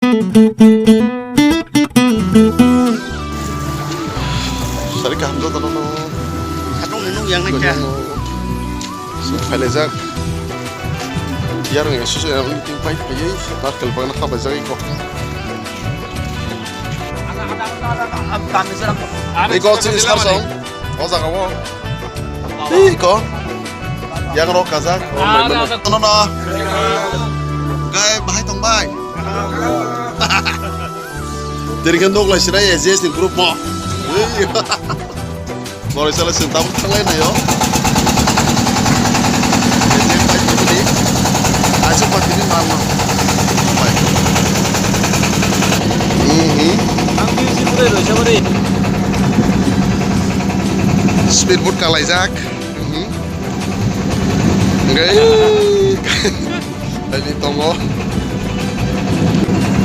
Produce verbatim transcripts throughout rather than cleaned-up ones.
Sari kaham joto no. Satung nung yang nai kha. Suk phailajak. Yarung ya susu ya meeting pai pai. Narkel bagna khabai jagwi ko. Iko chini sarsong. O jaga o. Iko. Yang rok kajak. No no. Gai bahai tong bai. Tiri kan dok lai sirai A J S ni group mo. Noroi sala sing tabuk thanglai nayo. Achu patini mama. Mhm. Speed boat kalaijak. Mhm. Enggak. Tadi tongo.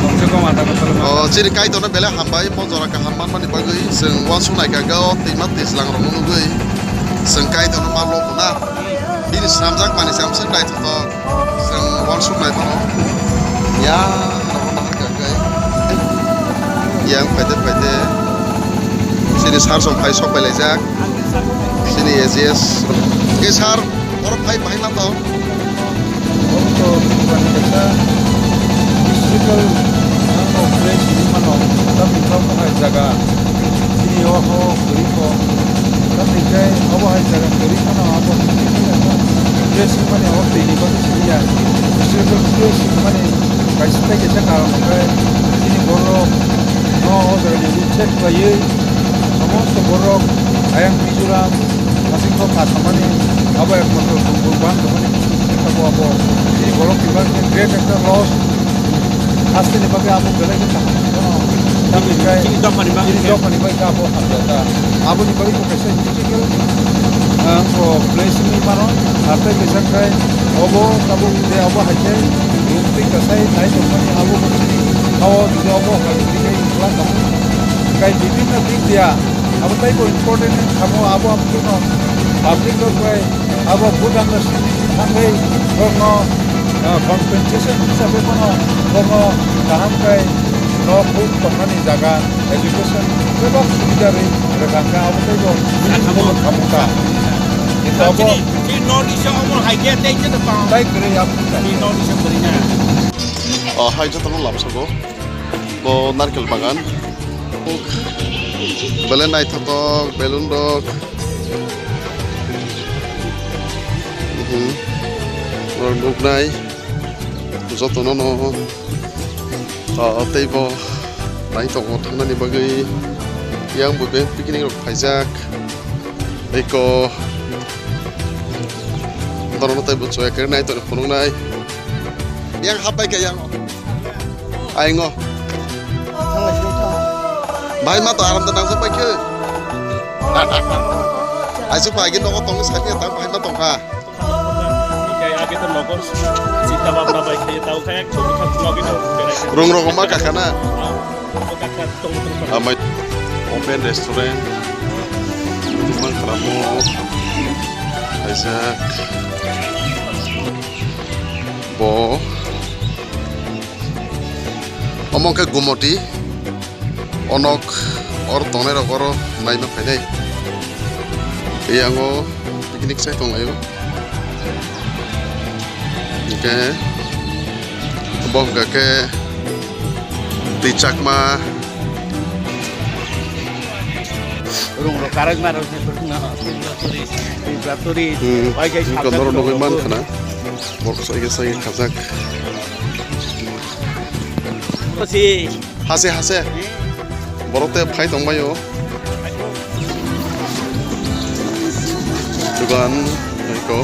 Kongse kong ada masalah. Oh, chini kaitorno belai hambai, mo jora kaham manmani bagwi chwng uansuk nai kha, o twima twijlang rokno nugwi chwng kaitorno ma lob na. Bini swnamjak mani samswk naithotok chwng uansuk nai mano. Ya, rokno nahar kha khe. Yang phaide phaide chini sar song phai sok pai laijak. Chini A J S. Ke sar, borok phai bahai ma tong. Obo to Tripurani kaisa historical, ah, place hinwi mano, tamni tabuk hai jaga. Chini o ha o kwrwi kho. Tamni khe obo hai jaga kwrwi phano abo place hinmani abo twini bagwi simi ya. Historical place hinmani kaisa tei kaisa karon hwnkhe chini borok no o jaga ni check khlaiwi somosto borok ayang Mizoram aswk kok kha samani abo ekmatro Tongpur ban tongmani abo abo chini borok ni bagwi great ekta loss. Hasteni bagwi abo belai khe kaham. Tamni khe chini dophani bagwi chini khe dophani bagwi khe abo hamjakha. Aboni bagwi bo kaisa critical, ah, o place wngwi mano. Hatai kaisa khai obo tabuk je obo hai khe ruk twi kasai nai tongmani abo bo chini o je obo hai twi khai wngla tongmani. Kai bibinno dik dia abo taibo important wngkha mo abo abo no public rok bai Abo Bhutan no simi thangwi borokno, ah, compensation hisabe bono borokno kaham khe nok huk tongmani jaga, education bebak subida rwi rwkha khe abo teibo khamung kha. Kintu abo chini, chini North East o omo hai khe tei khe tong. Tai kwrwi abo chini North East o kwrwi na. O hai jotono lamsogo bo narkel bagan. Belai naithothok balloon rok. Mhm. Norok nuknai jotono no, ah, teibo naitongo thangnani bagwi. Yang bo bebak picnic rok phaijak. Eko norokno teibo chwng khe naitor phunuknai. Yang hapbai khe yang. Aingo. Bahai ma to aram to nangsa pai khe. Aisu pai khe nogo tong sa khe ta bahai ma tong kha. Age to nogo sita bab na pai khe ta kha ek chok kha nogo no. Rung rogo ma ka khana. Amai open restaurant. Mang khlamo. Kaisa bo. Omo khe Gumoti, onok oro tongnai rok oro naima phainai. Tei yango picnic sai tonglaio. Hingkhe bo hwnkha khe twi chakma. Rung rok karang ma rok je rung na, Tripura turi, Tripura turi. Hmm. Bai kai hingkhe sabjak norok rung nugwi rok. Mankhana. Borok sai khe sai khajak. Hase hase. Borok te phai tongbaio. Dugan eko.